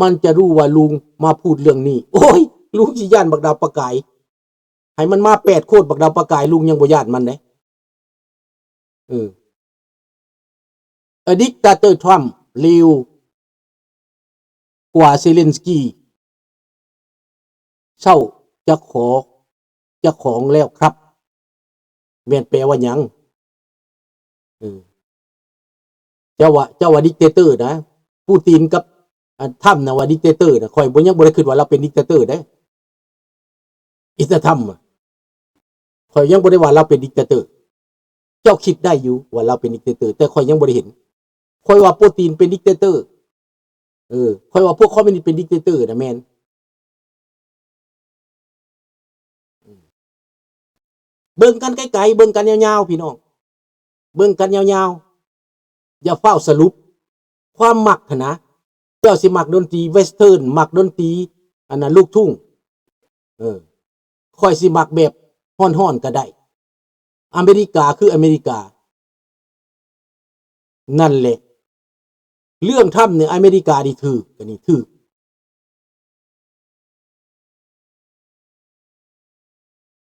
ມັນຈະຮູ້ວ່າລຸງມາພູດເລື່ອງນີ້. ໂອ້ຍ ລຸງຊິຢ້ານບັກດາວປະກາຍ. ໃຫ້ມັນມາແປດໂຄດບັກດາວປະກາຍ ລຸງຍັງບໍ່ຢ້ານມັນເດ້. ເອີ A dictator Trump ເລວກວ່າ Zelensky ເຊົາຈະຂໍ ຈະຂອງແລ້ວຄັບ. ແມ່ນແປວ່າຫຍັງ? ເອີ ເຈົ້າວ່າ ເຈົ້າວ່າດິກເຕເຕີນະ ປູຕິນກັບ ອັນ ທຳນະວ່າດິກເຕເຕີນະ. ຂ້ອຍບໍ່ ຍັງບໍ່ໄດ້ຄິດວ່າລາວເປັນດິກເຕເຕີເດ້ ອີຕາທຳ. ຂ້ອຍຍັງບໍ່ໄດ້ວ່າລາວເປັນດິກເຕເຕີ. ເຈົ້າຄິດໄດ້ຢູ່ວ່າລາວເປັນດິກເຕເຕີ ແຕ່ຂ້ອຍຍັງບໍ່ໄດ້ເຫັນ. ຂ້ອຍວ່າປູຕິນເປັນດິກເຕເຕີ. ເອີ ຂ້ອຍວ່າພວກຄອມມິວນິດເປັນດິກເຕເຕີນະ ແມ່ນ. ເບິ່ງກັນໄກໆ ເບິ່ງກັນຍາວໆ ພີ່ນ້ອງ ເບິ່ງກັນຍາວໆ ຢ່າຟ້າວສະຫຼຸບຄວາມມັກຫັ້ນນະ. ເຈົ້າຊິມັກດົນຕີເວສເທີນ ມັກດົນຕີ ອັນນັ້ນ ລູກທຸ່ງ ເອີ ຂ້ອຍຊິມັກແບບຮ້ອນໆ ກໍໄດ້. ອາເມລິກາຄືອາເມລິກາ. ນັ້ນແຫຼະ ເລື່ອງທຳນີ້ອາເມລິການີ້ຖືກ ອັນນີ້ຖືກ.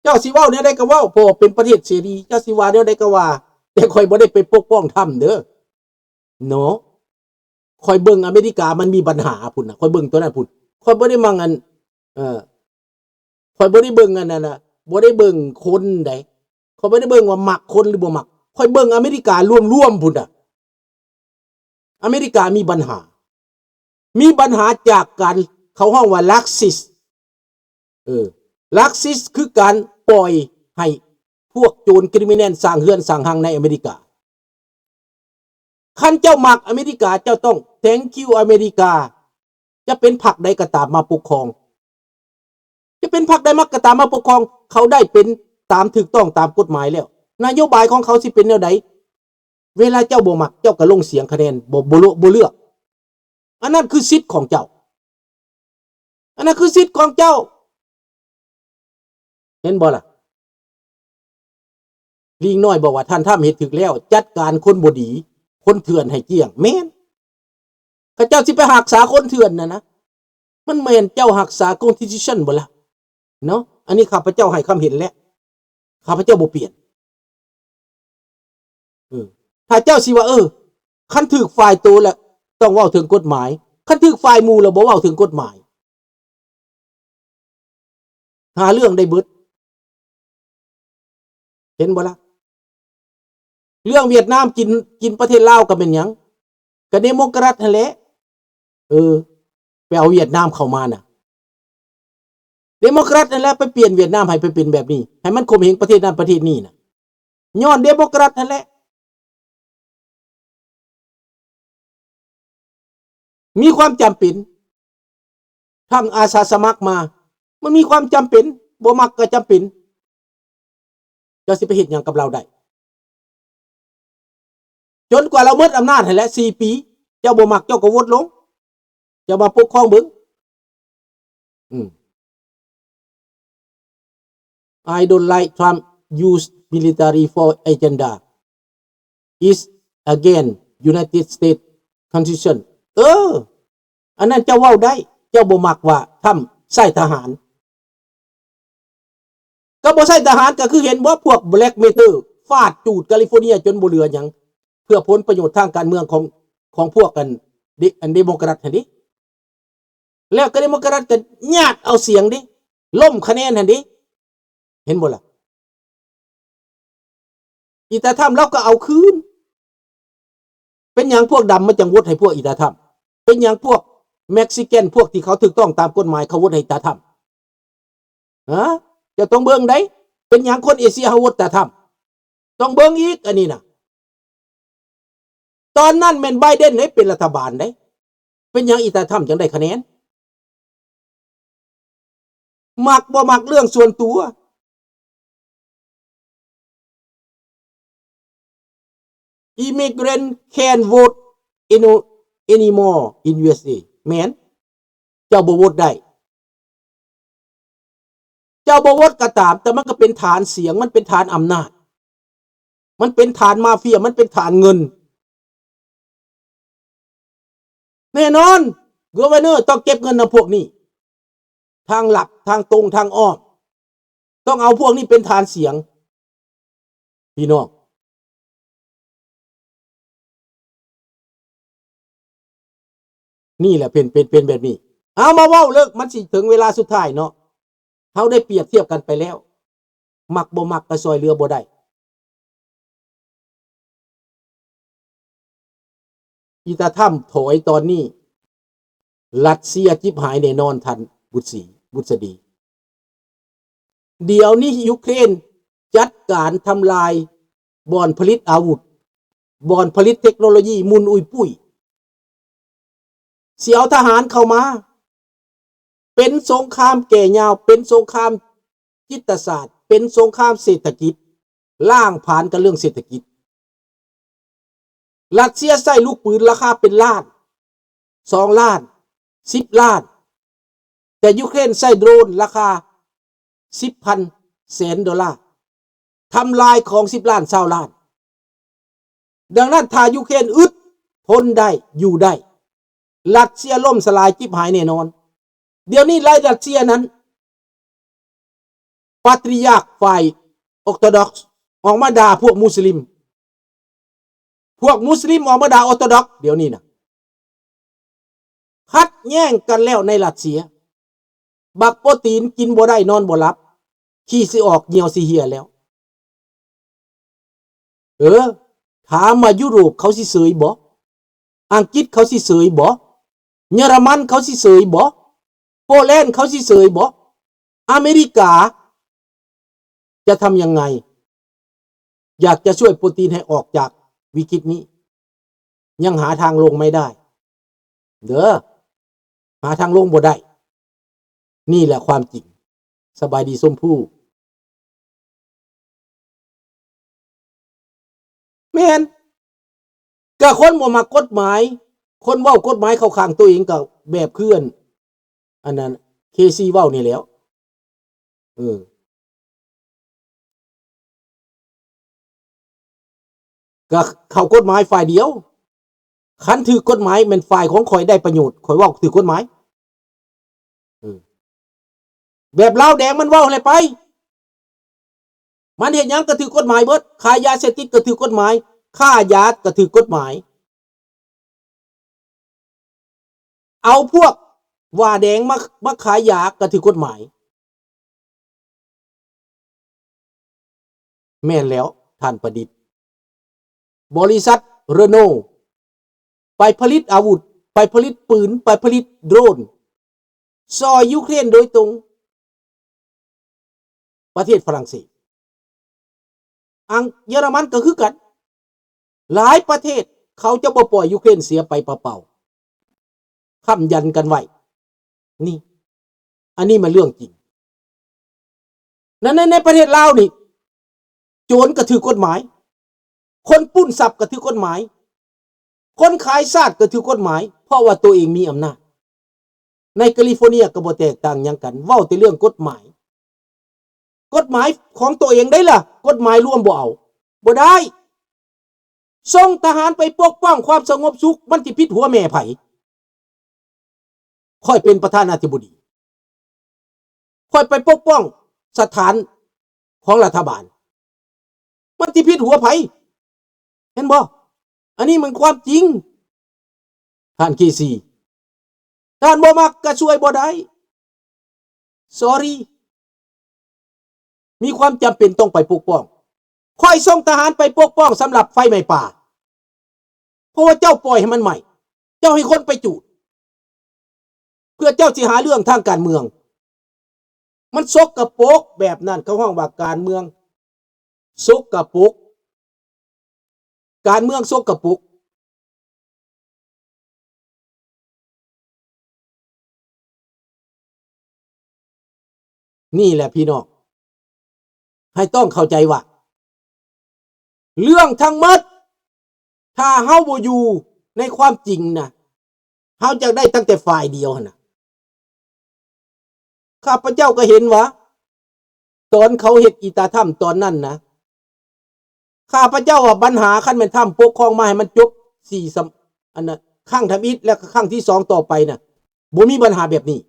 ເຈົ້າຊິເວົ້າແນວໃດກໍເວົ້າ ເພາະວ່າເປັນປະເທດເສລີ ເຈົ້າຊິວ່າແນວໃດກໍວ່າ ແຕ່ຂ້ອຍບໍ່ໄດ້ໄປປົກປ້ອງທຳເດີ ເນາະ. ຂ້ອຍເບິ່ງອາເມລິກາມັນມີບັນຫາພຸ້ນນະ ຂ້ອຍເບິ່ງຕົວນັ້ນພຸ້ນ. ຂ້ອຍບໍ່ໄດ້ມັກອັນ ເອີ ຂ້ອຍບໍ່ໄດ້ເບິ່ງອັນນັ້ນນະ ບໍ່ໄດ້ເບິ່ງຄົນໃດ. ຂ້ອຍບໍ່ໄດ້ເບິ່ງວ່າມັກຄົນຫຼືບໍ່ມັກ. ຂ້ອຍເບິ່ງອາເມລິກາລວມໆ ພຸ້ນນະ. ອາເມລິກາມີບັນຫາ ມີບັນຫາຈາກການ ເຂົາຮ້ອງວ່າ Laxist. ເອີ Laxist ຄືການປ່ອຍໃຫ້ພວກໂຈນຄຣິມມິແນນສ້າງເຮືອນສ້າງຮັງໃນອາເມລິກາ. ຄັນເຈົ້າມັກອາເມລິກາ ເຈົ້າຕ້ອງ Thank you ອາເມລິກາ. ຈະເປັນພັກໃດກໍຕາມມາປົກຄອງ ຈະເປັນພັກໃດມາກໍຕາມມາປົກຄອງ ເຂົາໄດ້ເປັນຕາມຖືກຕ້ອງຕາມກົດໝາຍແລ້ວ. ນະໂຍບາຍຂອງເຂົາຊິເປັນແນວໃດ ເວລາເຈົ້າບໍ່ມັກ ເຈົ້າກໍລົງສຽງຄະແນນ ບໍ່ ບໍ່ເລືອກ ບໍ່ເລືອກ. ອັນນັ້ນຄືສິດຂອງເຈົ້າ ອັນນັ້ນຄືສິດຂອງເຈົ້າ. ເຫັນບໍ່ລະ? ລີງນ້ອຍບອກວ່າ ທ່ານທຳເຮັດຖືກແລ້ວ ຈັດການຄົນບໍ່ດີ ຄົນເຖື່ອນໃຫ້ກ້ຽງ. ແມ່ນ ເຂົາເຈົ້າຊິໄປຮັກສາຄົນເຖື່ອນນັ້ນນະ ມັນແມ່ນເຈົ້າຮັກສາ Constitution ບໍ່ລະ ເນາະ? ອັນນີ້ຂ້າພະເຈົ້າໃຫ້ຄຳເຫັນແລ້ວ ຂ້າພະເຈົ້າບໍ່ປ່ຽນ. ເອີ ຖ້າເຈົ້າຊິວ່າ ເອີ ຄັນຖືກຝ່າຍໂຕແລ້ວຕ້ອງເວົ້າເຖິງກົດໝາຍ ຄັນຖືກຝ່າຍໝູ່ແລ້ວບໍ່ເວົ້າເຖິງກົດໝາຍ ຫາເລື່ອງໄດ້ເບິດ. ເຫັນບໍ່ລະ? ເລື່ອງຫວຽດນາມກິນ ກິນປະເທດລາວກໍແມ່ນຫຍັງ? ກໍເດໂມແຄຣັດຫັ້ນແຫຼະ ເອີ ໄປເອົາຫວຽດນາມເຂົ້າມານະ. ເດໂມແຄຣັດຫັ້ນແຫຼະໄປປ່ຽນຫວຽດນາມໃຫ້ໄປເປັນແບບນີ້ ໃຫ້ມັນຂົ່ມເຫງປະເທດນັ້ນປະເທດນີ້ນະ ຍ້ອນເດໂມແຄຣັດຫັ້ນແຫຼະ. ມີຄວາມຈຳເປັນ ທັງອາສາສະໝັກມາ ມັນມີຄວາມຈຳເປັນ ບໍ່ມັກກໍຈຳເປັນ. ເຈົ້າຊິໄປເຮັດຫຍັງກັບລາວໄດ້? ຈົນກວ່າລາວໝົດອຳນາດຫັ້ນແຫຼະ ສີ່ປີ ເຈົ້າບໍ່ມັກເຈົ້າກໍໂຫວດລົງ ເຈົ້າມາປົກຄອງເບິ່ງ. ອືມ I don't like Trump use military for agenda. It's against United States Constitution. ເອີ ອັນນັ້ນເຈົ້າເວົ້າໄດ້ ເຈົ້າບໍ່ມັກວ່າທຳໃຊ້ທະຫານ ກໍບໍ່ໃຊ້ທະຫານ ກໍຄືເຫັນບໍ່ ພວກ Black Matter ຟາດຈູດກາລິຟໍເນຍຈົນບໍ່ເຫຼືອຫຍັງ ເພື່ອຜົນປະໂຫຍດທາງການເມືອງຂອງ ຂອງພວກອັນ ເດ ອັນເດໂມແຄຣັດຫັ້ນເດ ແລ້ວກໍເດໂມແຄຣັດກໍຍາດເອົາສຽງເດ ລົ້ມຄະແນນຫັ້ນເດ ເຫັນບໍ່ລະ? ອີຕາທຳລາວກໍເອົາຄືນ. ເປັນຫຍັງພວກດຳມັນຈັ່ງໂຫວດໃຫ້ພວກອີຕາທຳ? ເປັນຫຍັງພວກເມັກຊິກັນ ພວກທີ່ເຂົາຖືກຕ້ອງຕາມກົດໝາຍ ເຂົາໂຫວດໃຫ້ອີຕາທຳ? ຮະ? ເຈົ້າຕ້ອງເບິ່ງໃດ ເປັນຫຍັງຄົນເອເຊຍເຮົາໂຫວດຕາທຳ? ຕ້ອງເບິ່ງອີກ ອັນນີ້ນະ. ຕອນນັ້ນແມ່ນໄບເດັນເດ້ເປັນລັດຖະບານເດ້ ເປັນຫຍັງອີຕາທຳຈັ່ງໄດ້ຄະແນນ? ມັກບໍ່ມັກເລື່ອງສ່ວນຕົວ. Immigrant can't vote any- anymore in ຢູເອສເອ ແມ່ນ ເຈົ້າບໍ່ໂຫວດໄດ້. ເຈົ້າບໍ່ໂຫວດກໍຕາມ ແຕ່ມັນກໍເປັນຖານສຽງ ມັນເປັນຖານອຳນາດ ມັນເປັນຖານມາເຟຍ ມັນເປັນຖານເງິນ. ແນ່ນອນ Governor ຕ້ອງເກັບເງິນນຳພວກນີ້ ທາງລັດ ທາງຕົງ ທາງອ້ອມ ຕ້ອງເອົາພວກນີ້ເປັນຖານສຽງ ພີ່ນ້ອງ. ນີ້ແຫຼະເປັນ ເປັນ ເປັນແບບນີ້. ເອົາມາເວົ້າເລີກ ມັນຊິເຖິງເວລາສຸດທ້າຍເນາະ. ເຮົາໄດ້ປຽບທຽບກັນໄປແລ້ວ ມັກບໍ່ມັກກໍຊ່ອຍເຫຼືອບໍ່ໄດ້. ອີຕາທຳຖອຍຕອນນີ້ ຣັດເຊຍຈິບຫາຍແນ່ນອນ ທ່ານບຸດສີ ບຸດສະດີ. ດຽວນີ້ຢູເຄຣນຈັດການທຳລາຍບ່ອນຜະລິດອາວຸດ, ບ່ອນຜະລິດເຕັກໂນໂລຢີໝຸ່ນອຸຍປຸ້ຍ, ຊິເອົາທະຫານເຂົ້າມາ. ເປັນສົງຄາມແກ່ຍາວ, ເປັນສົງຄາມຈິດຕະສາດ, ເປັນສົງຄາມເສດຖະກິດ, ລ້າງຜານກັນເລື່ອງເສດຖະກິດ. ຣັດເຊຍໃຊ້ລູກປືນລາຄາເປັນລ້ານ, ສອງລ້ານ, ສິບລ້ານ, ແຕ່ຢູເຄຣນໃຊ້ໂດຣນລາຄາສິບພັນແສນໂດລາ, ທຳລາຍຂອງສິບລ້ານ, ຊາວລ້ານ. ດັ່ງນັ້ນ ຖ້າຢູເຄຣນອຶດ, ທົນໄດ້, ຢູ່ໄດ້, ຣັດເຊຍລົ້ມສະຫຼາຍຈິບຫາຍແນ່ນອນ. ດຽວນີ້ໃນຣັດເຊຍນັ້ນ ປາຕຣິຢາກຝ່າຍອໍໂທດອກ ອອກມາດ່າພວກມຸສລິມ. ພວກມຸສລິມອອກມາດ່າອໍໂທດອກ ດຽວນີ້ນະ. ຂັດແຍ້ງກັນແລ້ວໃນຣັດເຊຍ. ບັກໂປຕີນກິນບໍ່ໄດ້ນອນບໍ່ຫຼັບ, ຂີ້ຊິອອກ, ຍ່ຽວຊິເຫ່ຍແລ້ວ. ເອີ ຖາມວ່າຢູໂຣບເຂົາຊິເສີຍບໍ່? ອັງກິດເຂົາຊິເສີຍບໍ່? ເຢຍລະມັນເຂົາຊິເສີຍບໍ່? ໂປແລນເຂົາຊິເສີຍບໍ່? ອາເມລິກາຈະທຳຍັງໄງ? ຢາກຈະຊ່ວຍໂປຕີນໃຫ້ອອກຈາກວິກິດນີ້ ຍັງຫາທາງລົງໄມ່ໄດ້ເດີ, ຫາທາງລົງບໍ່ໄດ້. ນີ້ແຫຼະຄວາມຈິງ. ສະບາຍດີຊົມພູ. ແມ່ນ, ກະຄົນບໍ່ມັກກົດໝາຍ, ຄົນເວົ້າກົດໝາຍເຂົ້າຂ້າງໂຕເອງ ກະແບບຄືອັນ ອັນນັ້ນ ເຄຊີ ເວົ້ານີ້ແຫຼ້ວ. ເອີ ກະເຂົ້າກົດໝາຍຝ່າຍດຽວ. ຄັນຖືກກົດໝາຍແມ່ນຝ່າຍຂອງຂ້ອຍໄດ້ປະໂຫຍດ, ຂ້ອຍເວົ້າຖືກກົດໝາຍ. ເອີ ແບບລາວແດງມັນເວົ້າແຫຼະໄປ, ມັນເຮັດຫຍັງກໍຖືກກົດໝາຍເບິດ, ຂາຍຢາເສບຕິດກໍຖືກກົດໝາຍ, ຄ້າຢາກໍຖືກກົດໝາຍ. ເອົາພວກວ່າແດງມາ ມາຂາຍຢາກໍຖືກກົດໝາຍ. ແມ່ນແລ້ວທ່ານປະດິດ, ບໍລິສັດເຣໂນ ໄປຜະລິດອາວຸດ, ໄປຜະລິດປືນ, ໄປຜະລິດໂດຣນ ຊ່ອຍຢູເຄຣນໂດຍຕົງ. ປະເທດຝຣັ່ງເສດ, ອັງ ເຢຍລະມັນກໍຄືກັນ. ຫຼາຍປະເທດເຂົາຈະບໍ່ປ່ອຍຢູເຄຣນເສຍໄປເປົ່າໆ, ຄ້ຳຢັນກັນໄວ້. ນີ້ ອັນນີ້ມັນເລື່ອງຈິງ. ນັ້ນໃນ ໃນປະເທດລາວນີ້ ໂຈນກໍຖືກກົດໝາຍ, ຄົນປຸ້ນຊັບກໍຖືກກົດໝາຍ, ຄົນຂາຍຊາດກໍຖືກກົດໝາຍ, ເພາະວ່າໂຕເອງມີອຳນາດ. ໃນກາລີຟໍເນຍກໍບໍ່ແຕກຕ່າງຫຍັງກັນ, ເວົ້າແຕ່ເລື່ອງກົດໝາຍ. ກົດໝາຍຂອງໂຕເອງໄດ້ລະ, ກົດໝາຍລວມບໍ່ເອົາ, ບໍ່ໄດ້. ສົ່ງທະຫານໄປປົກປ້ອງຄວາມສະຫງົບສຸກ, ມັນຊິຜິດຫົວແມ່ໃຜ? ຂ້ອຍເປັນປະທານາທິບໍດີ, ຂ້ອຍໄປປົກປ້ອງສະຖານຂອງລັດຖະບານ, ມັນຊິຜິດຫົວໃຜ? ເຫັນບໍ່? ອັນນີ້ມັນຄວາມຈິງ. ທ່ານເຄຊີ, ທ່ານບໍ່ມັກກໍຊ່ວຍບໍ່ໄດ້. Sorry. ມີຄວາມຈຳເປັນຕ້ອງໄປປົກປ້ອງ. ຂ້ອຍສົ່ງທະຫານໄປປົກປ້ອງສຳລັບໄຟໄໝ້ປ່າ, ເພາະວ່າເຈົ້າປ່ອຍໃຫ້ມັນໄໝ້, ເຈົ້າໃຫ້ຄົນໄປຈູດ, ເພື່ອເຈົ້າຊິຫາເລື່ອງທາງການເມືອງ. ມັນສົກກະປົກແບບນັ້ນ, ເຂົາຮ້ອງວ່າການເມືອງສົກກະປົກ, ການເມືອງສົກກະປົກ. ນີ້ແຫຼະພີ່ນ້ອງ, ໃຫ້ຕ້ອງເຂົ້າໃຈວ່າ ເລື່ອງທັງໝົດ ຖ້າເຮົາບໍ່ຢູ່ໃນຄວາມຈິງນະ, ເຮົາຈະໄດ້ຕັ້ງແຕ່ຝ່າຍດຽວຫັ້ນນະ. ຂ້າພະເຈົ້າກໍເຫັນວ່າ ຕອນເຂົາເຮັດອີຕາທຳຕອນນັ້ນນະ, ຂ້າພະເຈົ້າວ່າບັນຫາ ຄັນແມ່ນທຳປົກຄອງມາໃຫ້ມັນຈົບສີ່ສຳ ອັນນະ ຄັ້ງທຳອິດ ແລ້ວກໍຄັ້ງທີສອງຕໍ່ໄປນະ, ບໍ່ມີບັນຫາແບບນີ້.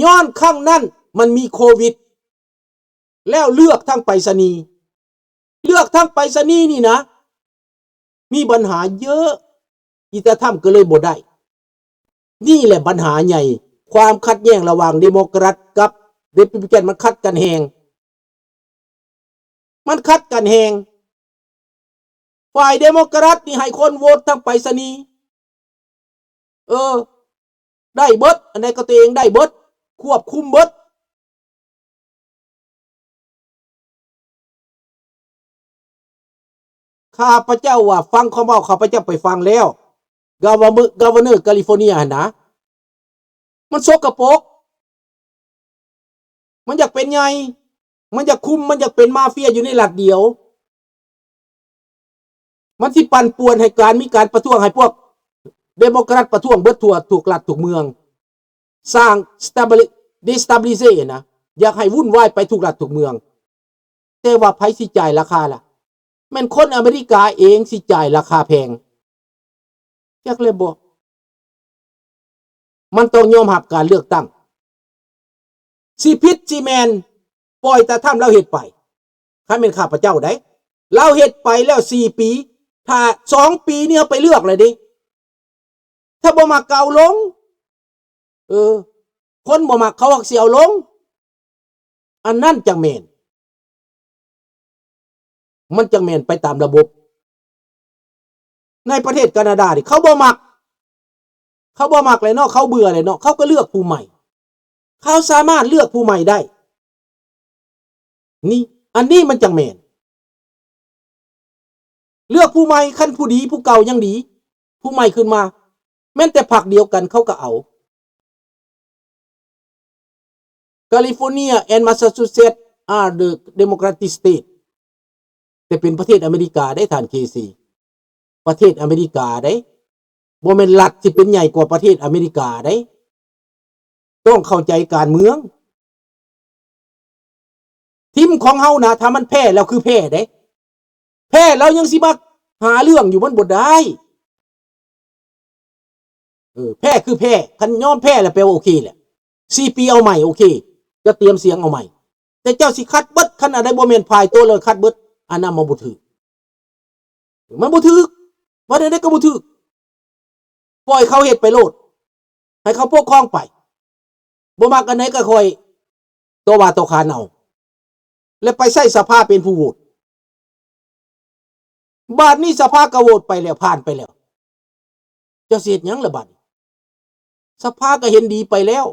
ຍ້ອນຄັ້ງນັ້ນມັນມີໂຄວິດ ແລ້ວເລືອກທາງໄປສະນີ ເລືອກທາງໄປສະນີນີ້ນະ ມີບັນຫາເຍອະ ອີຕາທຳກໍເລີຍບໍ່ໄດ້. ນີ້ແຫຼະບັນຫາໃຫຍ່ ຄວາມຂັດແຍ່ງລະຫວ່າງເດໂມແຄຣັດກັບເຣປູບລິກັນ ມັນຂັດກັນແຮງ ມັນຂັດກັນແຮງ. ຝ່າຍເດໂມແຄຣັດນີ້ໃຫ້ຄົນໂຫວດທາງໄປສະນີ ເອີ ໄດ້ເບິດ ອັນໃດກໍຕົວເອງໄດ້ເບິດ ຄວບຄຸມເບິດ. ຂ້າພະເຈົ້າວ່າຟັງຄຳເວົ້າ ຂ້າພະເຈົ້າໄປຟັງແລ້ວ Governor California ຫັ້ນນະ ມັນສົກກະປົກ ມັນຢາກເປັນໃຫຍ່ ມັນຢາກຄຸມ ມັນຢາກເປັນມາເຟຍຢູ່ໃນລັດດຽວ ມັນຊິປັ່ນປ່ວນໃຫ້ການ ມີການປະທ້ວງ ໃຫ້ພວກເດໂມແຄຣັດປະທ້ວງເບິດທົ່ວທຸກລັດທຸກເມືອງ ສ້າງ stabilize destabilize ນະ ຢາກໃຫ້ວຸ່ນວາຍໄປທຸກລັດທຸກເມືອງ. ແຕ່ວ່າໃຜຊິຈ່າຍລາຄາລະ? ແມ່ນຄົນອາເມລິກາເອງຊິຈ່າຍລາຄາແພງ ຈັກແລ້ວບໍ່? ມັນຕ້ອງຍອມຮັບການເລືອກຕັ້ງ ຊິຜິດຊິແມ່ນ ປ່ອຍຕາທຳລາວເຮັດໄປ. ຄັນແມ່ນຂ້າພະເຈົ້າໃດ໋ ລາວເຮັດໄປແລ້ວສີ່ປີ ຖ້າສອງປີນີ້ເຮົາໄປເລືອກແລ້ວເດ້ ຖ້າບໍ່ມັກກໍເອົາລົງ ເອີ ຄົນບໍ່ມັກເຂົາກໍຊິເອົາລົງ ອັນນັ້ນຈັ່ງແມ່ນ ມັນຈັ່ງແມ່ນໄປຕາມລະບົບ. ໃນປະເທດການາດານີ້ ເຂົາບໍ່ມັກ ເຂົາບໍ່ມັກແຫຼະເນາະ ເຂົາເບື່ອແຫຼະເນາະ ເຂົາກໍເລືອກຜູ້ໃໝ່ ເຂົາສາມາດເລືອກຜູ້ໃໝ່ໄດ້. ນີ້ ອັນນີ້ມັນຈັ່ງແມ່ນ ເລືອກຜູ້ໃໝ່ ຄັນຜູ້ດີ ຜູ້ເກົ່າຍັງດີ ຜູ້ໃໝ່ຂຶ້ນມາ ແມ່ນແຕ່ພັກດຽວກັນເຂົາກໍເອົາ. California and Massachusetts are the democratic state ແຕ່ເປັນປະເທດອາເມລິກາເດ້ທ່ານ ເຄ ຊີ ປະເທດອາເມລິກາເດ້ ບໍ່ແມ່ນລັດທີ່ເປັນໃຫຍ່ກວ່າປະເທດອາເມລິກາເດ້. ຕ້ອງເຂົ້າໃຈການເມືອງ. ທີມຂອງເຮົານະ ຖ້າມັນແພ້ແລ້ວຄືແພ້ເດ້ ແພ້ແລ້ວຍັງຊິມາຫາເລື່ອງຢູ່ ມັນບໍ່ໄດ້. ເອີ ແພ້ຄືແພ້ ຄັນຍອມແພ້ແລ້ວແປວ່າໂອເຄແຫຼະ ສີ່ປີເອົາໃໝ່ ໂອເຄ ຈະຕຽມສຽງເອົາໃໝ່ ແຕ່ເຈົ້າຊິຂັດເບິດ ຄັນອັນໃດບໍ່ແມ່ນພາຍໂຕເລີຍ ຂັດເບິດ ອັນນັ້ນມັນບໍ່ຖືກ. ມັນບໍ່ຖືກ ວ່າແນວໃດກໍບໍ່ຖືກ ປ່ອຍເຂົາເຮັດໄປໂລດ ໃຫ້ເຂົາປົກຄອງໄປ ບໍ່ມັກອັນໃດກໍຄ່ອຍຕໍ່ວ່າຕໍ່ຂານເອົາ ແລະໄປໃຊ້ສະພາເປັນຜູ້ໂຫວດ. ບາດນີ້ສະພາກໍໂຫວດໄປແລ້ວ ຜ່ານໄປແລ້ວ ເຈົ້າຊິເຮັດຫຍັງລະບາດນີ້? ສະພາກໍເຫັນດີໄປແລ້ວ.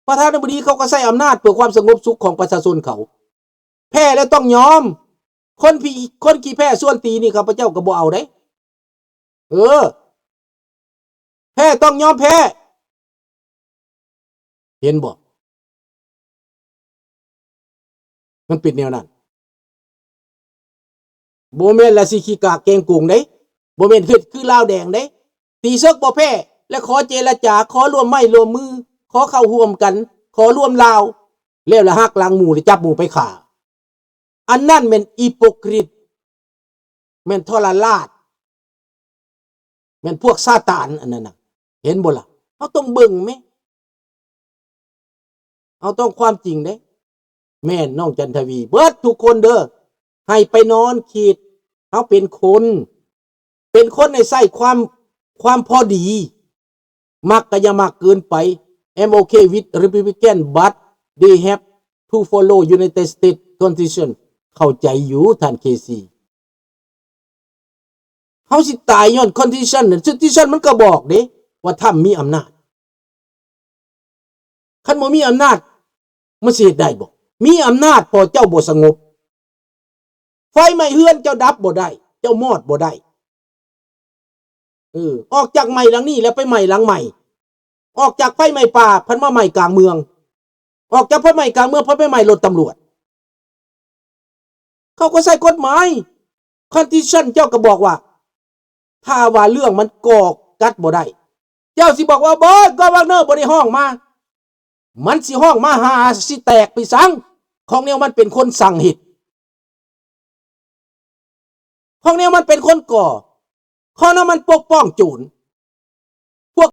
ປະທານາທິບໍດີເຂົາກໍໃຊ້ອຳນາດເພື່ອຄວາມສະຫງົບສຸກຂອງປະຊາຊົນເຂົາ. ແພ້ແລ້ວຕ້ອງຍອມ. ຄົນທີ່ ຄົນຂີ້ແພ້ຊວນຕີນີ້ ຂ້າພະເຈົ້າກໍບໍ່ເອົາເດ້. ເອີ ແພ້ຕ້ອງຍອມແພ້. ເຫັນບໍ່? ມັນເປັນແນວນັ້ນ. ບໍ່ແມ່ນລະຊິຂີ້ກາກແກງກົງເດ້. ບໍ່ແມ່ນເຮັດຄືລາວແດງເດ້. ຕີເສິກບໍ່ແພ້ ແລະ ຂໍເຈລະຈາ, ຂໍຮ່ວມໄມ້ຮ່ວມມື, ຂໍເຂົ້າຮ່ວມກັນ, ຂໍລວມລາວ, ແລ້ວລະຫັກຫຼັງໝູ່ ແລະ ຈັບໝູ່ໄປຂ້າ. ອັນນັ້ນແມ່ນອີໂປກຣິດ, ແມ່ນທໍລະລາດ, ແມ່ນພວກຊາຕານອັນນັ້ນນະ. ເຫັນບໍ່ລະ? ເຮົາຕ້ອງເບິ່ງແມ. ເຮົາຕ້ອງຄວາມຈິງເດ້. ແມ່ນ ນ້ອງຈັນທະວີ ເບິດທຸກຄົນເດີ ໃຫ້ໄປນອນຄິດ. ເຮົາເປັນຄົນ ເປັນຄົນໃຫ້ໃຊ້ຄວາມ ຄວາມພໍດີ. ມັກກໍຢ່າມັກເກີນໄປ. I'm okay with Republican, but they have to follow United States Constitution. ເຂົ້າໃຈຢູ່ທ່ານ ເຄ ຊີ. ເຮົາຊິຕາຍຍ້ອນ Constitution ນັ້ນ Constitution ມັນກໍບອກເດ້ວ່າ Trump ມີອຳນາດ. ຄັນບໍ່ມີອຳນາດ ມັນຊິເຮັດໄດ້ບໍ່? ມີອຳນາດ ເພາະເຈົ້າບໍ່ສະຫງົບ. ໄຟໄໝ້ເຮືອນເຈົ້າດັບບໍ່ໄດ້, ເຈົ້າມອດບໍ່ໄດ້. ເອີ, ອອກຈາກໄໝ້ຫຼັງນີ້ແລ້ວໄປໄໝ້ຫຼັງໃໝ່. ອອກຈາກໄຟໄໝ້ປ່າ ພັດມາໄໝ້ກາງເມືອງ. ອອກຈາກໄຟໄໝ້ກາງເມືອງ ພັດໄປໄໝ້ລົດຕຳຫຼວດ. ເຂົາກໍໃຊ້ກົດໝາຍ. Constitution ເຈົ້າກໍບອກວ່າ ຖ້າວ່າເລື່ອງມັນກໍກັດບໍ່ໄດ້ ເຈົ້າຊິບອກວ່າ ບໍ່, Governor ບໍ່ໄດ້ຮ້ອງມາ. ມັນຊິຮ້ອງມາຫາຊິແຕກໄປສັງ. ຂອງແນວມັນເປັນຄົນສັ່ງເຮັດ. ຂອງແນວມັນເປັນຄົນກໍ່. ຂອງແນວມັນປົກປ້ອງໂຈນ.